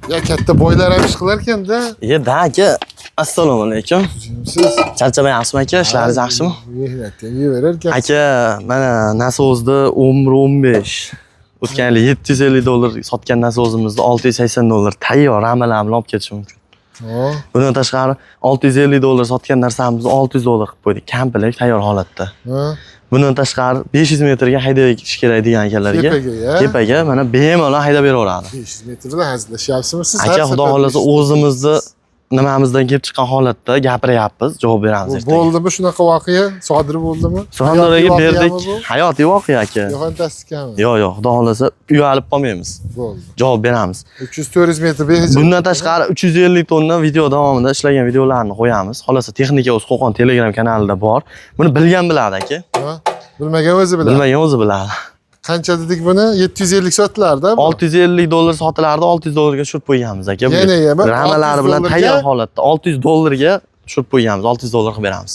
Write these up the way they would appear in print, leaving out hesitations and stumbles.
Ya katta boylar ham ish qilar ekanda. Ye, da aka. Assalomu alaykum. Siz Charchamayapsizmi aka? Ishlaringiz yaxshimi? Mehnatga yeverar ekan. Aka, mana nasosni 11 15. O'tgan yili 750 dollar sotgan nasosimizni 680 dollar tayyor ramalar bilan olib ketish mumkin. Ho, Bundan tashqari 650 dollar sotgan narsamizni 600 dollar qilib qo'ydik. Komplekt tayyor holatda. Ha. Bundan tashqari 500 metrga haydab ketish kerak degan akalarga. Tepaga, ya. Tepaga mana bemalol haydab beraveradi. 500 metrda hazillashyapsizmi siz? Aka, Har xudo safar xohlasa 500 o'zimizni nimamizdan kelib chiqqan holatda gapiryapmiz, javob beramiz Bu ertaga. bo'ldimi shunaqa voqea? Sodir bo'ldimi? Surxondaryoga Hayotiy voqeami berdik. bu? Hayotiy voqea aka. Yo, fantastikami? Yo'q, xudo xohlasa uyalib qolmaymiz. Bo'ldi. Javob beramiz. 300-400 metr 500. Bundan tashqari 350 tonna video davomida ishlagan videolarni qo'yamiz. Xohlasa Texnika o'z Qo'qon Telegram kanalida bor. Buni bilgan biladi aka. Ha? Bilmagan o'zi biladi. Bilmagan o'zi biladi. Qancha dedik buni? 750 sotilarda bu. 650 dollar sotilardi, 600 dollarga tushirib qo'yganmiz aka. Bu Yana ham ramalari 600 bilan dollarga? tayyor holatda 600 dollarga tushirib qo'yganmiz. 600 dollar qilib beramiz.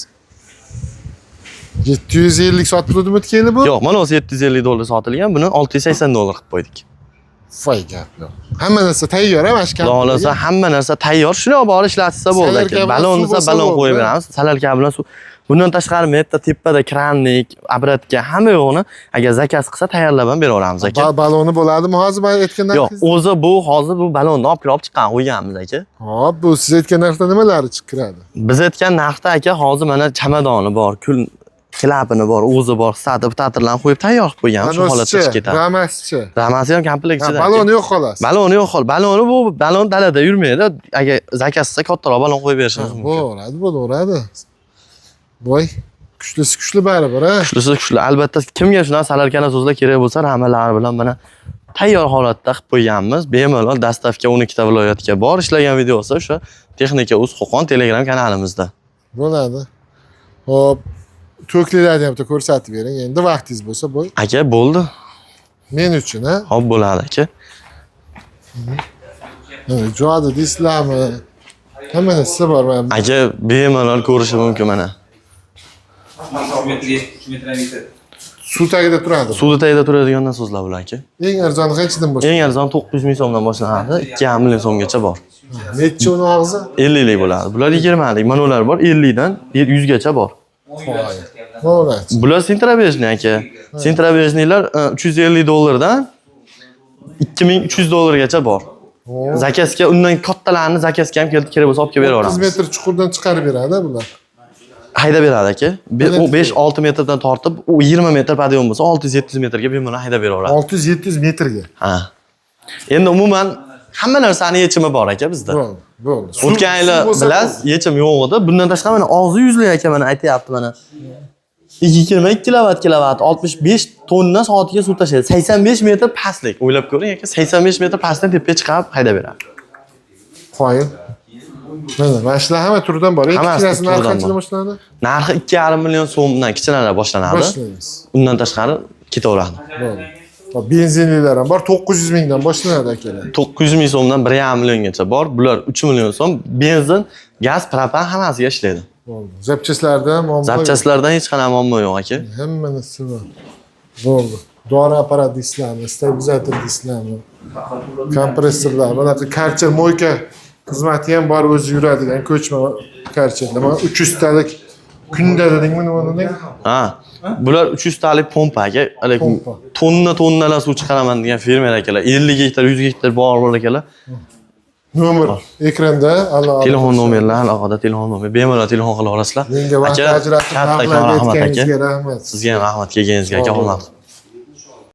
750 sotiluvdimi o'tgan yili bu? Yo'q, mana o'zi 750 dollar sotilgan, buni 680 dollar qilib qo'ydik. Voy, gap yo'q. Hamma narsa tayyor, ha, mana shu Xudo xohlasa hamma narsa tayyor. Shuni olib borib ishlatsa bo'ldi Salarka aka. bilan Balon suv desa bo'lsa balon bo'ldi. qo'yib beramiz. Salarka bilan suv. Bundan tashqari bu yerda tepada krannik, обратка hamma yo'g'ini agar заказ qilsa tayyorlab ham beraveramiz aka. Baloni bo'ladimi hozir men aytgan Yo'q, narxingiz? o'zi bu hozir bu balonni olib kirib olib chiqqan qo'yganmiz aka. Hop, bu siz aytgan narxda nimalari chiqib kiradi? Biz aytgan narxda aka hozir mana chamadoni bor, kul klapini bor, o'zi bor, statib tatirlarni qo'yib tayyor qilib qo'yganmiz. Shu holatda chiqib Panosichi, ketadi. ramasichi. Ramasi ham komplekt Ha, ichida. aka. baloni yo'q xolos. Baloni yo'q xol. Baloni bu balon dalada yurmaydi. Agar заказ qilsa kattaroq balon qo'yib berishimiz mumkin. Bo'laveradi, bo'laveradi. Voy, kuchlisi kuchli baribir, ha. Kuchlisi kuchli. Albatta kimga shunaqa salarkana so'zlar kerak bo'lsa, ramalar bilan mana tayyor holatda qilib qo'yganmiz. Bemalol доставка 12 ta viloyatga bor. Ishlagan videosi o'sha Texnika uz Qo'qon Telegram kanalimizda. Bo'ladi. Hop, to'klilarni ham bitta ko'rsatib bering. Endi vaqtingiz bo'lsa, bo'y. Aka, bo'ldi. Men uchun, ha. Hop, bo'ladi aka. Jodi deysizlarmi? Hamma narsa bor mana. Aka, bemalol ko'rishi mumkin mana. 3 metr, 3 metr metr. Suv tagida turadi. Suvni tagida turadigan so'zlar bular aka. Eng arzoni qanchadan boshlanadi? Eng arzon 900 ming so'mdan boshlanadi, 2,5 million so'mgacha bor. Nechi uni og'zi? 50 lik bo'ladi. Bular 20 lik. Mana ular bor, 50 dan 100 gacha bor. Bo'ladi. Bular центробежный aka. Центробежный lar 350 dollardan 2300 dollargacha bor. Заказ ga undan kattalarini заказ ga ham kelib kerak bo'lsa olib kelib 30 beraveramiz. Metr chuqurdan chiqarib beradi bular. Haydab beradi aka. Bilet 5-6 metrdan tortib, u 20 metr подъём bo'lsa 600-700 metrga bemalol haydab beraveradi. 600-700 metrga. Ha. Endi umuman hamma narsani yechimi bor aka bizda. Bo'ldi, bo'ldi. O'tgan yili Suv bo'lsa bilasiz, yechim yo'q edi. Bundan tashqari mana og'zi yuzli aka mana aytyapti mana. 22 kilovat 65 tonna soatiga suv tashlaydi. 85 metr pastlik. O'ylab ko'ring aka, 85 metr pastdan tepaga chiqarib haydab beradi. Qoyil. Mana shular hamma turidan bor. Eng Hammasi kichkinasi narxi turidan qanchadan bor. boshlanadi? Narxi 2,5 million so'mdan kichkinalar boshlanadi. Boshlaymiz. Undan tashqari ketaveradi. Bo'ldi. Hop, benzinlilar ham bor. 900 mingdan boshlanadi akalar. 900 ming so'mdan 1,5 milliongacha bor. Bular 3 million so'm. Benzin, gaz, propan hammasiga ishlaydi. Bo'ldi. Запчасть larda muammo yo'q. Запчасть lardan hech qanaqa muammo yo'q aka. Hamma narsa bor. Bo'ldi. Dori apparat deysizlarmi, stabilizator deysizlarmi? Kompressorlar, bunaqa Karcher мойка xizmati ham bor, o'zi yuradigan ko'chma Karcher. Nima 300 talik kunda dedingmi, nima deding? Ha. Bular 300 talik pompa aka. Haligi Pompa. Tonna tonnalar suv chiqaraman degan fermer akalar. 50 gektar, 100 gektar bor akalar. Nomer ekranda aloqa. Telefon nomerlari alohida telefon nomer. Bemalol telefon qila olasizlar. Menga vaqt Aka, ajratib kattakon narxlarni rahmat aka. aytganingizga rahmat. Sizga ham rahmat kelganingizga aka, Sog' bo'ling. hurmat qilib.